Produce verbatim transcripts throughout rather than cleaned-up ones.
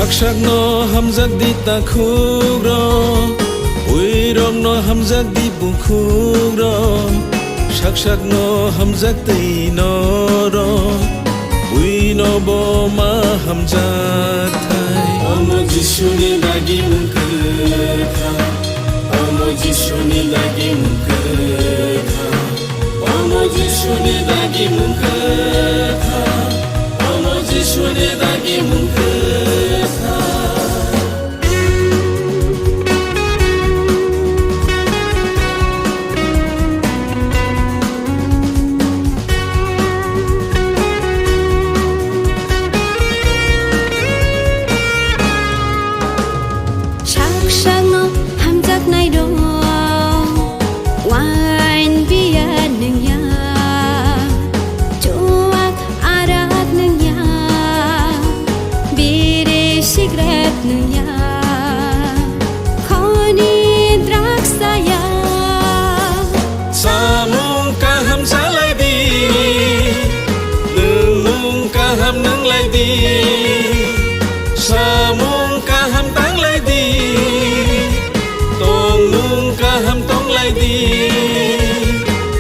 Sak sakno hamjak di takhuk rok, bui rokno hamjak di bukhuk rok, sak sakno hamjak twi norok, bui no bo ma hamjak thai. Omo Jisuni dagi mung kwthar, omo Jisuni dagi mung kwthar. Omo Jisuni dagi mung kwthar, omo Jisuni dagi mung kwthar. Sak sakno hamjaknai rok, wine beer nwng ya, chuak arak nwng ya, biri cigarette nwng ya, khoni drugs ya. Samung kaham salai di, nwngmung kaham nwnglai di, samung kaham tanglai di, tongmung kaham tonglai di,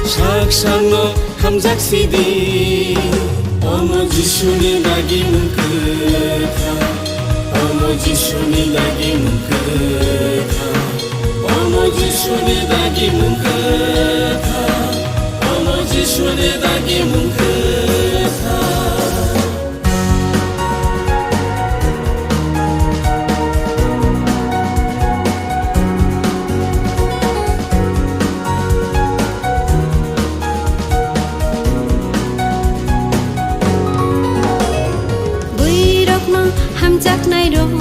sak sakno hamjak si di. Omo Jisuni dagi mung kwthar, omo Jisuni dagi mung kwthar. Omo Jisuni dagi mung kwthar, omo Jisuni dagi mung kwthar. Bui rokno hamjaknai rok,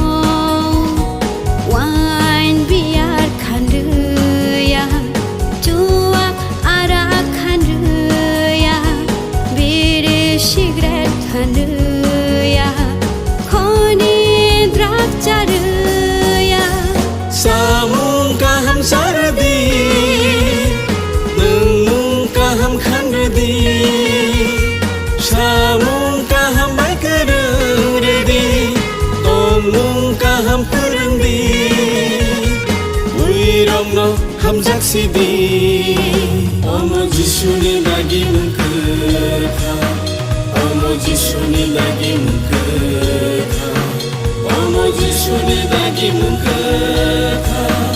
wine beer khandrwi ya, chuak arak khandrwi ya, biri cigarette khandrwi ya, khoni drugs charwi ya. Samung kaham sardi, nwngmung kaham khandrdi, samung kaham bai kwrwng rwdi, tongmung kaham phrwngdi, bui rokno hamjak sidi. Omo Jisuni dagi mung kwthar, omo Jisuni dagi mung kwthar. Omo Jisuni dagi mung kwthar,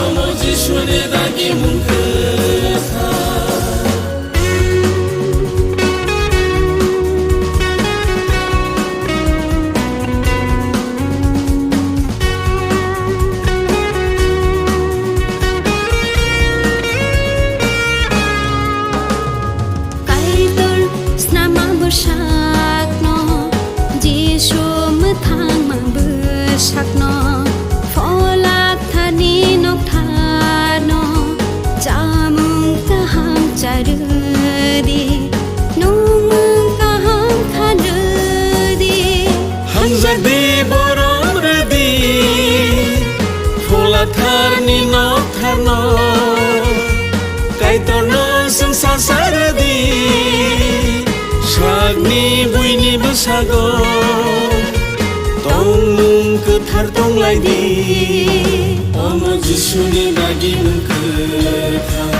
omo Jisuni dagi mung kwthar. Kaitor snama bwsakno, Jisu mwthangma bwsakno, Phola Kthar ni noktharno, chamung kaham charwdi, nungmung kaham khanrwdi. Hamjakdi borom rwdi, Phola Kthar ni nok tharno, Kaitorno swngsa sarwdi, sakni buini bwsago tongmung kwthar tonglaidi. Omo Jisuni dagi mung kwthar,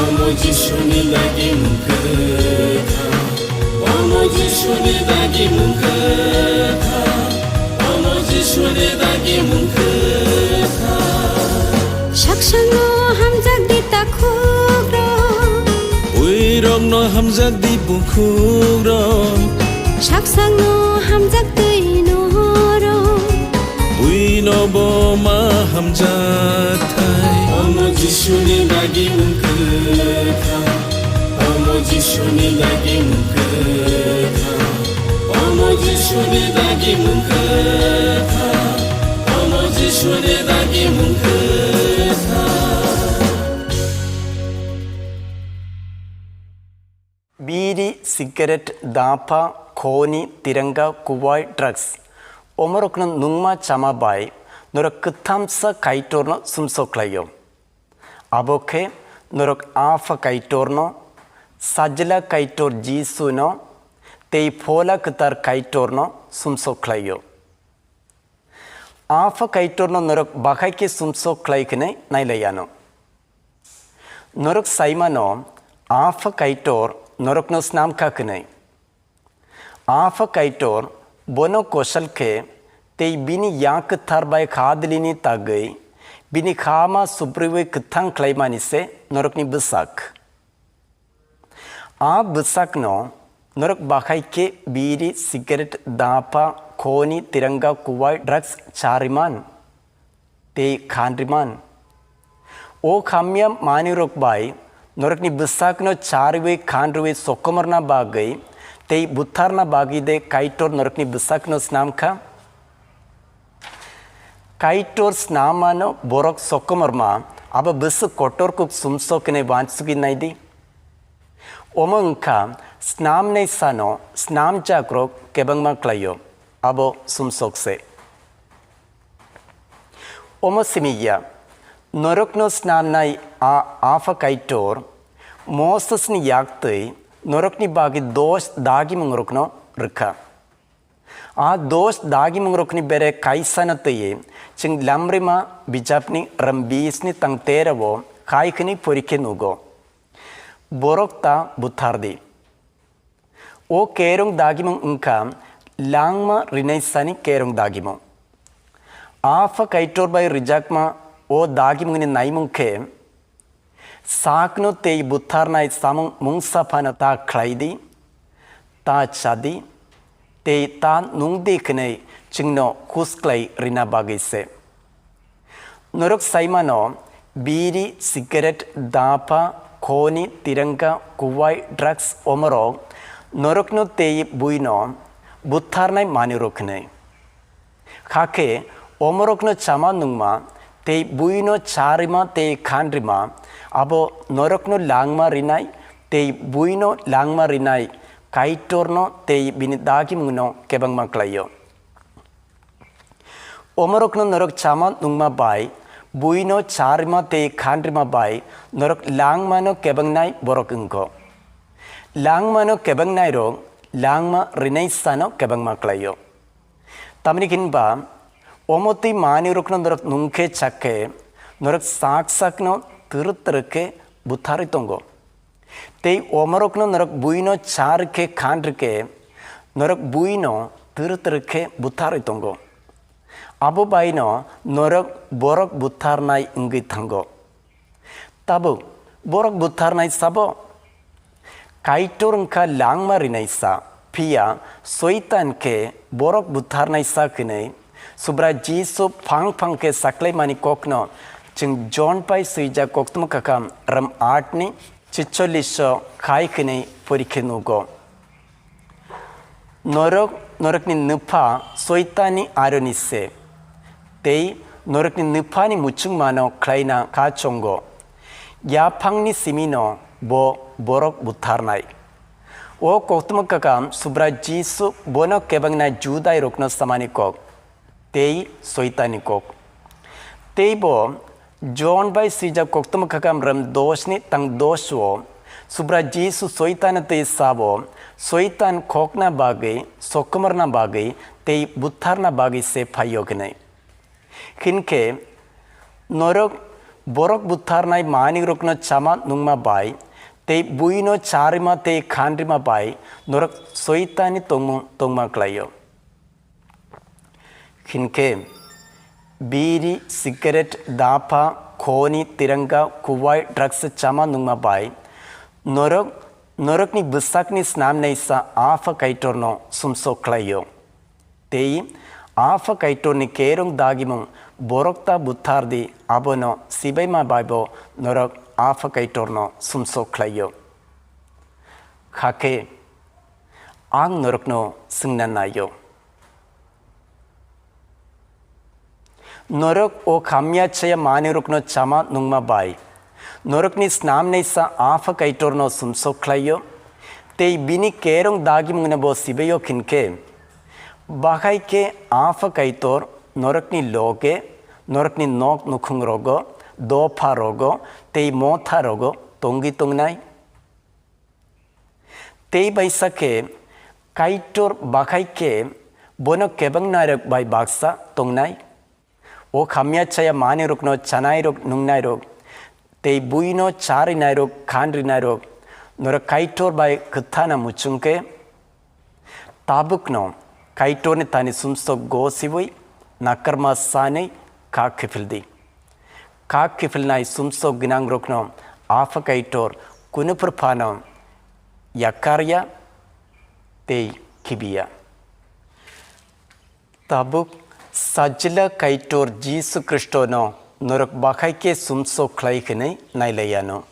omo Jisuni dagi mung kwthar. Omo Jisuni dagi mung kwthar, omo Jisuni dagi mung kwthar. Sak sakno hamjakdi takhukrok, buirokno hamjakdi bukhukrok. Sak sakno hamjaktwi norok, buino bo ma hamjakthai. Omo Jisuni dagi mung kwthar. Omo Jisuni dagi mung kwthar. Omo Jisuni dagi mung kwthar. Omo Jisuni dagi mung kwthar. Biri, cigarette, dapha, khoni, tiranga, kubai, drugs. Omorokno nungma chama bai norok kwthamsa Kaitorno sumsok khlaio. Abo khe norok Apha Kaitorno, Sajla Kaitor Jisuno tei Phola Kwthar Kaitorno sumsok khlaio. Apha Kaitorno norok bahai khe sumsok khlai khwnwi nailai anw. Norok sai mano, Apha Kaitor norokno snam kha khwnwi. Apha Kaitor bono kosal khe tei bini Yak Kwthar bai khadilini tagwi bini khama supriui kwthang khlaimani se norokni bwsak. A bwsakno norok bahai khe biri, cigarette, dapa, khoni, tiranga, kuwai, drugs chariman tei khanriman. O khamya manwirok bai norokni bwsakno chariui khanriui sokomorna bagwi tei butharna bagwi de Kaitor norokni bwsakno snam kha? Kaitor snamano borok sokomorma abo bwswk kotor kuk sumsok hwnwi uansugwi nai di. Omo wng kha snamnai sano snamjakrok kebengma klaio, abo sumsok se. Omo simi ya, norokno snamnai a Apha Kaitor Mosesni yak twi norokni bagwi dos dagimungrokno rwkha. A dos dagimungrokni bere kaisano twiwi chwng Lamrima bijapni rwmbisni tang terao khai khwnwi porikhe nugo. Borok ta buthar di. O kerong dagimung wngkha langma rinaisani kerong dagimung. Apha Kaitor bai rijakma o dagimungni naimung khe sakno tei butharnai samung mungsa phano ta khlai di, ta cha di, tei ta nung di hwnwi chwngno khusklai rina bagwi se. Norok sai mano, biri, cigarette, dapa, khoni, tiranga, kuwai, drugs omorok norokno tei buino butharnai manwirok hwnwi. Kha khe omorokno chama nungma tei buino charima tei khanrima abo norokno langma rinai tei buino langma rinai Kaitorno tei bini dagimungno kebengma klaio. Omorokno norok chama nungma bai, buino charima tei khanrima bai norok langmano kebengnai borok wngkho. Langmano kebengnairok langma rinaisano kebengma klaio. Tamni hinba omo twi manwirokno norok nungkhe chakkhe norok sak sakno twrwk twrwk khe butharwi tongo. Tei omorokno norok buino char khe khan rwkhe norok buino twrwk twrwk khe butharwi tongo. Abo baino norok borok butharnai wngwi thango. Tabuk borok butharnai sabo? Kaitor wngkha langma rinaisa, phiya Soitan khe borok butharnaisa hwnwi Subra Jisu phang phang khe saklaimani kokno chwng Jon bai swijak koktwma kakam ram aat ni chicholish o khai hwnwi porikhe nugo. Norok norokni nwpha Soitanni aroni se, tei norokni nwphani muchungmano khlaina kha chongo. Yaphangni simino bo borok butharnai. O koktwma kakam Subra Jisu bono kebengnai Judairokno samani kok. tei Soitanni kok. Tei bo Jon bai swijak koktwma kakam ram dos ni tang dos o Subra Jisu Soitan tei sabo, Soitan khokna bagwi, sokomorna bagwi tei butharna bagwi se phaio hwnwi. Hinkhe norok borok butharnai manwirokno chama nungma bai tei buino charima tei khanrima bai norok Soitanni tongmung tongma klaio. Hinkhe biri, cigarette, dapha, khoni, tiranga, kuwai, drugs chama nungma bai norok norokni bwsakni snamnaisa Apha Kaitorno sumsok khlaio. Tei Apha Kaitorni kerong dagimung borok ta buthar di, abono sibaima baibo norok Apha Kaitorno sumsok khlaio. Hakhe ang norokno swngna naio. Norok o khamya chaya manwirokno chama nungma bai norokni snamnaisa Apha Kaitorno sumsok khlaio, tei bini kerong dagimungno bo sibaio hinkhe, bahai khe Apha Kaitor norokni loge, norokni nok nukhung rogo, dopha rogo tei motha rogo tongwi tongnai. Tei baisa khe Kaitor bahai khe bono kebengnairok bai baksa tongnai. O hamya chaya manwirokno chanairok, nungnairok, tei buino charwinairok, khanrwinairok, norok Kaitor bai kwthana muchungkhe, tabukno Kaitorni thani sumsok gosiwi nakarma sanwi kha kiphildi. Kha kiphilnai sumsok gwnangrokno Apha Kaitor kunuphur phano yakarya tei khibiya. Tabuk Sajla Kaitor Jisu Khristono norok bakhai khe sumsok khlai hwnwi nailaiano.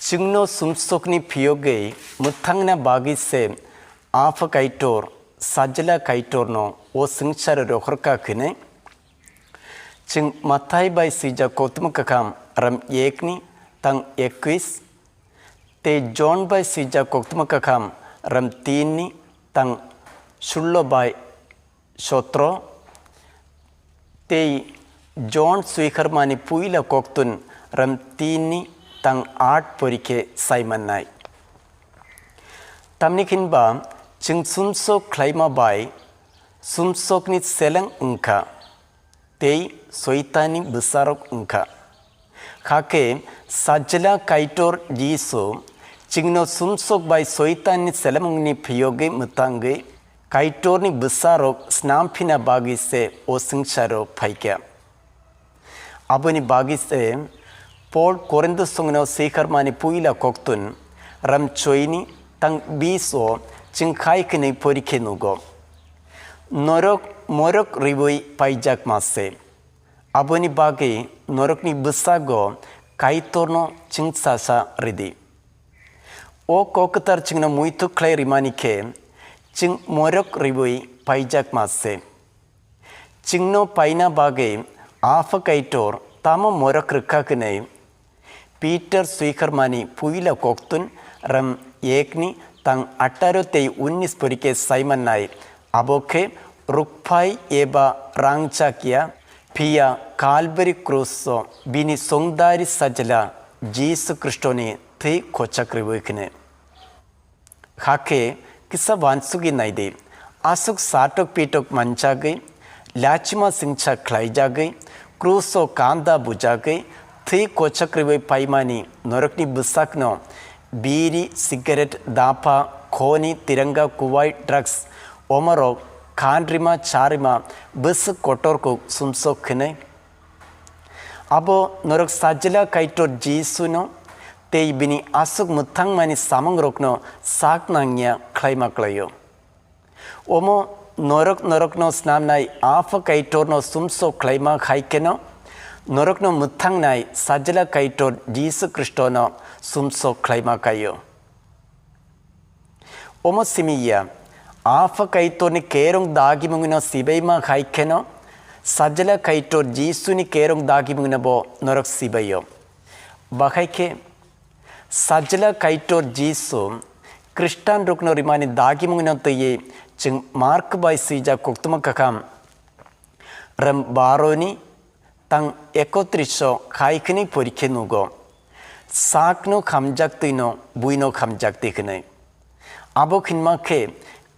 Chwngno sumsokni phiyogwi mwthangna bagwi se Apha Kaitor, Sajla Kaitorno o swngcharo rohorkha hwnwi chwng Mathai bai swijak koktwma kwkham ram ekni tang ekwis, tei Jon bai swijak koktwma kwkham ram tinni tang sullo bai sotro, tei Jon swiharmani puila koktun ram tinni tang at porikhe saimannai. Tamni hinba chwng sumsok khlaima bai sumsokni seleng wngkha, tei Soitanni bwsarok wngkha. Hakhe Sajla Kaitor Jisu chwngno sumsok bai Soitanni selemungni phiyogwi mwtangwi Kaitorni bwsarok snam phina bagwi se o swngcharo phaikha. Aboni bagwi se Pol Korinthosongno swiharmani puila koktun ram choini tang bis o chwng khai hwnwi porikhe nugo. Norok morok rwui paijakma se. Aboni bagwi norokni bwsago Kaitorno chwngsasa rwdi. O kok kwthar chwngno muitu khlai rimani khe chwng morok rwui paijakma se. Chwngno paina bagwi Apha Kaitor tamo morok rwkha hwnwi Peter swiharmani puila koktun ram ekni tang ataro tei unnis porikhe saimannai, abo khe rukphai eba rangchak ya, phiya Kalbari kruso bini songdari sajla Jisu Khristoni thwi khochak rwui hwnwi. Hakhe kisa uansugwi naidi, aswk satok pitok manjagwi, lachima singcha khlaijagwi, kruso kanda bujagwi, thwi kochak rwui paimani norokni bwsakno biri, sigaret, dapha, khoni, tiranga, kuwai, drugs, omarok khanrima, charima, bwswk kotor kuk sumsok hwnwi. Abo norok Sajla Kaitor Jisuno tei bini aswk mwthangmani samungrokno sak nangya khlaima klaio. Omo norok norokno snamnai Apha Kaitorno sumsok khlaima hai kheno norokno mwthangnai Sajla Kaitor Jisu Khristono sumsok khlaima kaio. Omo simi ya, Apha Kaitorni kerong dagimungno sibaima hai kheno, Sajla Kaitor Jisuni kerong dagimungno bo norok sibaio. Bahai khe, Sajla Kaitor Jisu Khristian rokno rimani dagimungno twiwi chwng Mark bai swijak koktwma kakham ram baroni tang ekotris o khai khwnwi porikhe nugo, sakno khamjak twino buino khamjak twi hwnwi. Abo hwnma khe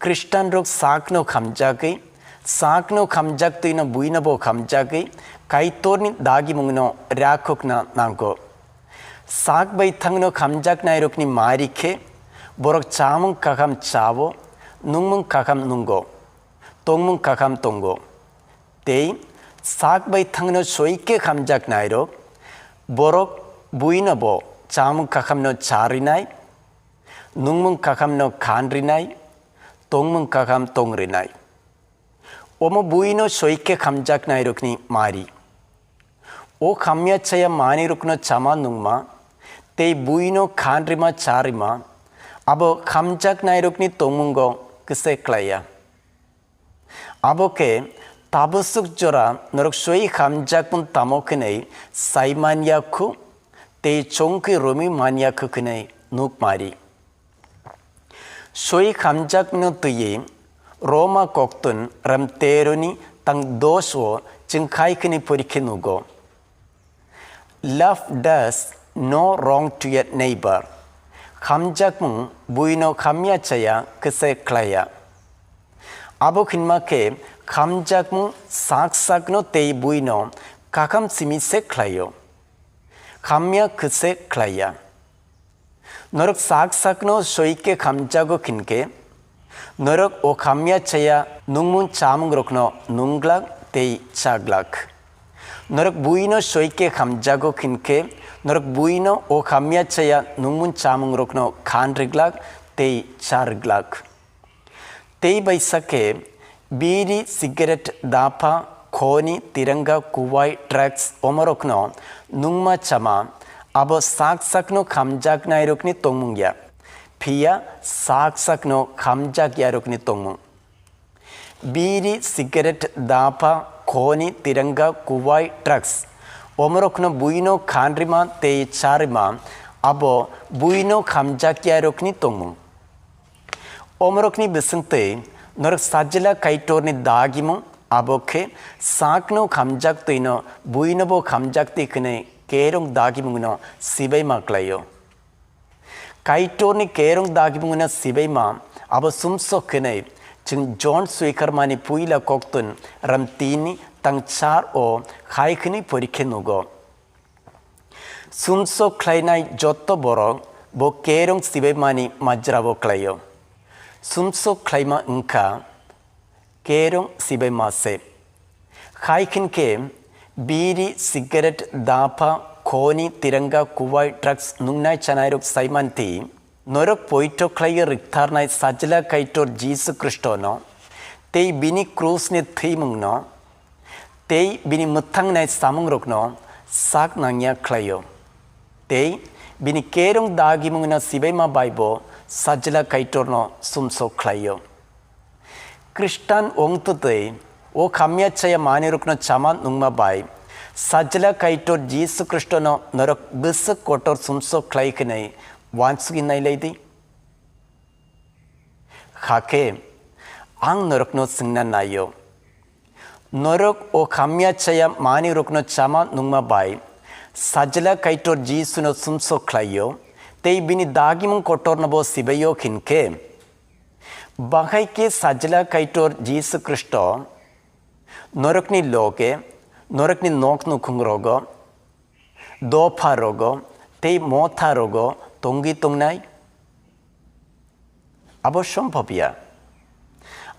Khristian rok sakno khamjagwi, sakno khamjak twino buino bo khamjagwi Kaitorni dagimungno rakhokna nango. Sak bai thangno khamjaknairokni mari khe borok chamung kakham chao, nungmung kakham nungo, tongmung kakham tongo. Tei sak bai thangno soi khe khamjaknairok, borok buino bo chamung kakhamno cha rinai, nungmung kakhamno khan rinai, tongmung kakham tong rinai. Omo buino soi khe khamjaknairokni mari. O hamya chaya manwirokno chama nungma, tei buino khan rima cha rima, abo khamjaknairokni tongmungo kise klaiya. Abo khe tabusuk jora norok soi hamjakmung tamo khe nai sai man ya khu, tei chongkhe romwi man ya khu khe nai nuk mari. Soi hamjakmungno twiwi Roma koktun ram teroni tang dos o chwng khai khwnwi porikhe nugo. Love does no wrong to a neighbor. Hamjakmung buino hamya chaya kise khlaiya. Abo hinma khe Khamjakmung sak sakno tei buino kakham simi se khlaio, hamya khe se khlaiya. Norok sak sakno soi khe khamjago hinkhe, norok o hamya chaya nungmung chamungrokno nungglak tei chaglak. Norok buino soi khe khamjago hinkhe, norok buino o hamya chaya nungmung chamungrokno khan rwglak tei cha rwglak. Tei bai sa khe, biri, cigarette, dapha, khoni, tiranga, kuwai, drugs, omorokno nungma chama, abo sak sakno khamjaknairokni tongmung ya, phiya sak sakno khamjakyarokni tongmung. Biri, cigarette, dapha, khoni, tiranga, kuwai, drugs, omorokno buino khanrima tei charima, abo buino khamjakyarokni tongmung. Omorokni bisingtwi norok Sajla Kaitorni dagimung, abo khe sakno khamjaktwino buinobo khamjaktwi hwnwi kerong dagimungno sibaima klaio. Kaitorni kerong dagimungno sibaima abo sumsok hwnwi chwng John swikarmani puila koktun ram tini tang char o hai hwnwi porikhe nugo. Sumsok khlainai jotto borok bo kerong sibaimani majrabo klaio. Sumsok khlaima wngkha kerong sibaima se. Hai hinkhe biri, cigarette, dapha, khoni, tiranga, kuwai, drugs nungnai chanairok saimanti, norok poito khlaiwi rwktharnai Sajla Kaitor Jisu Khristono tei bini krusni thwimungno tei bini mwthangnai samungrokno sak nangya khlaio, tei bini kerong dagimungno sibaima bai bo Sajla Kaitorno sumsok khlaio. Khristan wngtwtwi o hamya chaya manwirokno chama nungma bai Sajla Kaitor Jisu Khristono norok bwswk kotor sumsok khlai hwnwi uansugwi nailai di. Hakhe ang norokno swngna naio, norok o hamya chaya manwirokno chama nungma bai Sajla Kaitor Jisuno sumsok khlaio tei bini dagimung kotornobo sibaio hinkhe, bahai khe Sajla Kaitor Jisu Khristo norokni loge, norokni nok nukhungrogo, dopha rogo tei motha rogo tongwi tongnai? Abo sombhob ya.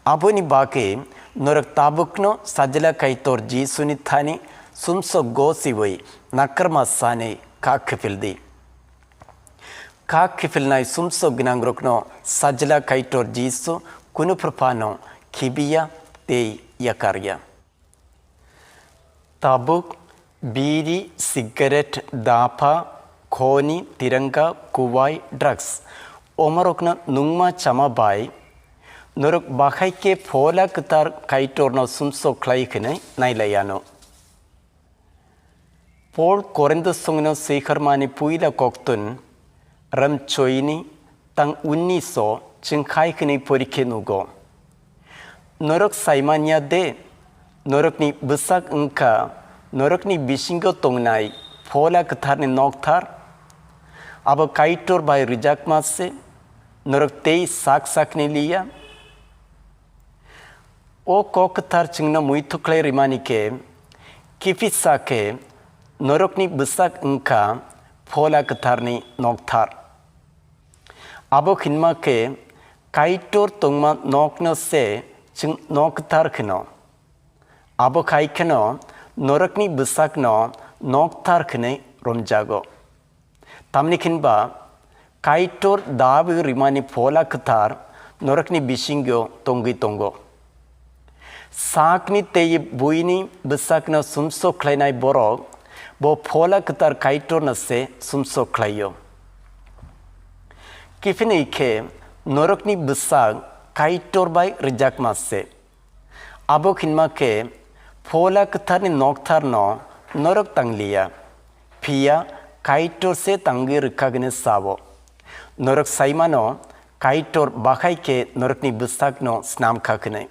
Aboni bagwi norok tabukno Sajla Kaitor Jisuni thani sumsok gosiwi nakarma sani kha khiphil di. Kha khiphilnai sumsok gwnangrokno Sajla Kaitor Jisu kunu phwrphano khibiya tei yakarya. Tabuk biri, cigarette, dapha, khoni, tiranga, kuwai, drugs omorokno nungma chama bai norok bahai khe Phola Kwthar Kaitorno sumsok khlai hwnwi nailai anw. Paul Korinthosongno swikhormani puila koktun, ram choini tang unniso chwng khai hwnwi porikhe nugo. Norok saimanya de, norokni bwsak wngkha norokni bisingo tongnai Phola Kwtharni nokthar? Abo Kaitor bai rwjakma se, norok tei sak sakni liya. O kok kwthar chwngno muitu khlai rwmani khe, kiphisa khe norokni bwsak wngkha Phola Kwtharni nokthar. Abo hinma khe Kaitor tongma nokno se chwng nok kwthar kheno. Abo khai kheno norokni bwsakno nokthar hwnwi romjago. Tamni hinba Kaitor dawi rimani Phola Kwthar norokni bisingo tongwi tongo. Sakni tei buini bwsakno sumsok khlainai borok bo Phola Kwthar Kaitorno se sumsok khlaio. Kiphilwi khe norokni bwsak Kaitor bai rwjakma se. Abo hinma khe Phola Kwtharni noktharno norok tangliya, phiya Kaitor se tangwi rwkha hwnwi sao. Norok saimano Kaitor bahai khe norokni bwsakno snam kha hwnwi.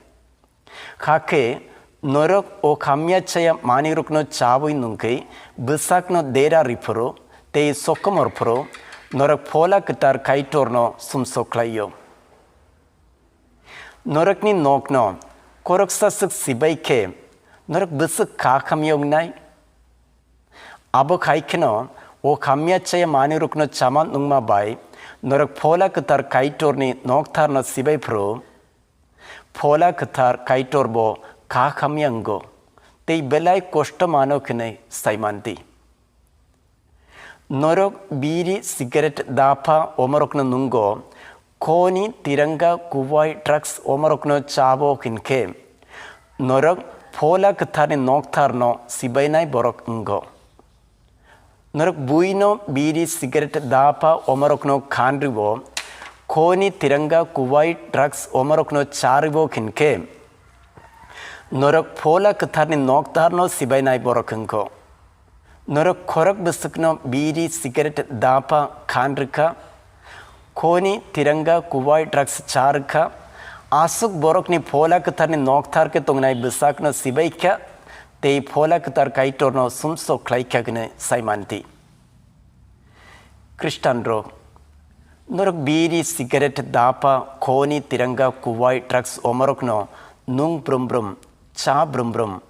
Hakhe norok o hamya chaya manwirokno chaui nungkhe bwsakno dera rw phuru tei sokomor phuru norok Phola Kwthar Kaitorno sumsok khlaio. Norokni nokno Khoroksa swk sibai khe norok bwswk kha khamya wngnai? Abo hai kheno o hamya chaya manwirokno chama nungma bai norok Phola Kwthar Kaitorni noktharno sibai phuru, Phola Kwthar Kaitor bo kha khamya wngo tei belai kosto mano hwnwi sai man di. Norok biri, cigarette, dapha omorokno nungo, khoni, tiranga, kubai, drugs omorokno chabo hinkhe norok Phola Kwtharni noktharno sibainai borok wngo. Norok buino biri, cigarette, dapha omorokno khanribo, khoni, tiranga, kubai, drugs omorokno charibo hinkhe norok Phola Kwtharni noktharno sibainai borok wngkho. Norok khorok bwswkno biri, cigarette, dapha khan rwkha, khoni, tiranga, kubai, drugs cha rwkha. Aswk borokni Phola Kwtharni nokthar khe tongnai bwsakno sibai kha tei Phola Kwthar Kaitorno sumsok khlai kha hwnwi sai man di. Khristanrok, norok biri, cigarette, dapha, khoni, tiranga, kubai, drugs omorokno nung brum brum, cha brum brum,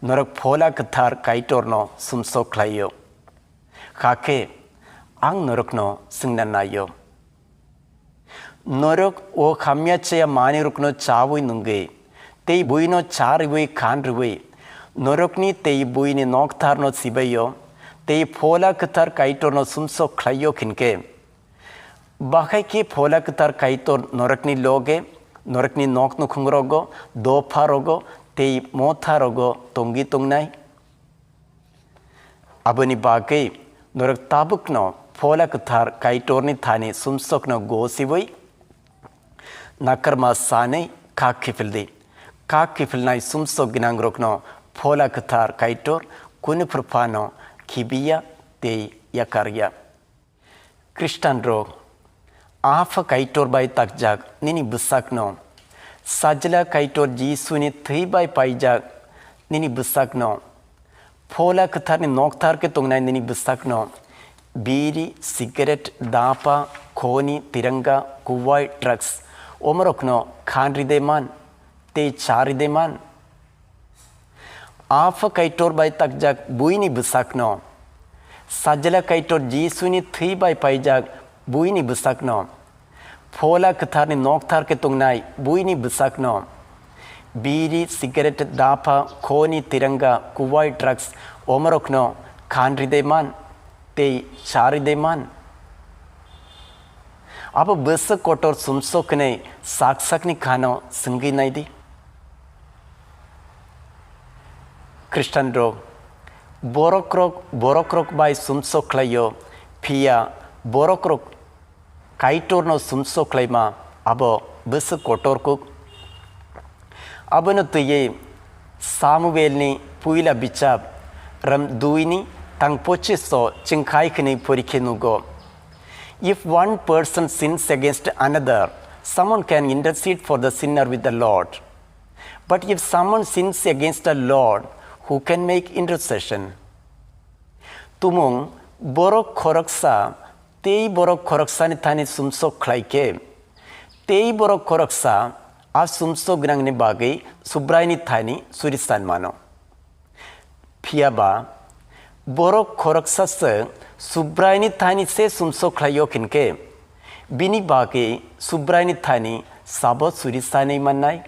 norok Phola Kwthar Kaitorno sumsok khlaio. Hakhe ang norokno swngna naio. Norok o hamya chaya manwirokno chaui nungwi tei buino cha rwui khan rwui norokni tei buini noktharno sibaio tei Phola Kwthar Kaitorno sumsok khlaio hinkhe, bahai khe Phola Kwthar Kaitor norokni loge, norokni nok nukhungrogo, dopharogo tei motharogo tongwi tongnai? Aboni bagwi norok tabukno Phola Kwthar Kaitorni thani sumsokno gosiwi nakarma sanwi kha kiphil di. Kha kiphilnai sumsok gwnangrokno Phola Kwthar Kaitor kunu phuru phano khibiya tei yakarya. Khristanrok, Apha Kaitor bai takjak nini bwsakno, Sajla Kaitor Jisuni thwi bai paijak nini bwsakno, Phola Kwtharni nokthar khe tongnai nini bwsakno, biri, cigarette, dapha, khoni, tiranga, kubai, drugs, omorokno khan ride man tei cha ride man. Apha Kaitor bai takjak buini bwsakno, Sajla Kaitor Jisuni thwi bai paijak buini bwsakno, Phola Kwtharni nokthar khe tongnai buini bwsakno, biri, cigarette, dapha, khoni, tiranga, kubai, drugs, omorokno khan ride man tei cha ride man. Abo bwswk kotor sumsok hwnwi sak sakni khano swngwi nai di. Khristanrok, borokrok borokrok bai sumsok khlaio, phiya borokrok Kaitorno sumsok khlaima abo bwswk kotor kuk. Abono twiwi Samuelni puila bichap, ram duini tang pochiso chwng khai hwnwi porikhe nugo. If one person sins against another, someone can intercede for the sinner with the Lord. But if someone sins against the Lord, who can make intercession? Tumung, borok khoroksa tei borok khoroksani thani sumsok khlai khe, tei borok khoroksa a sumsok gwnangni bagwi Subraini thani suri san mano. Phiya ba, borok khoroksa se Subraini thani se sumsok khlai yok hinkhe, bini bagwi Subraini thani sabo suri sanwi mannai?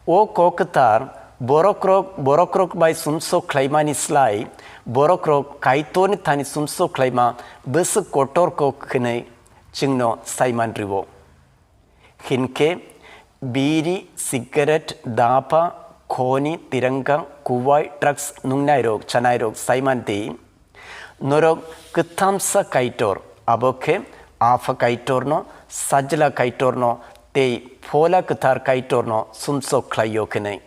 O kok kwthar borokrok borokrok bai sumsok khlaimani slai borokrok Kaitorni thani sumsok khlaima bwswk kotor kok hwnwi chwngno sai man rwo. Hinkhe biri, cigarette, dapha, khoni, tiranga, kubai, drugs nungnairok, chanairok sai man di. Norok kwthamsa Kaitor, abo khe Apha Kaitorno, Sajla Kaitorno tei Phola Kwthar Kaitorno sumsok khlai-o hwnwi.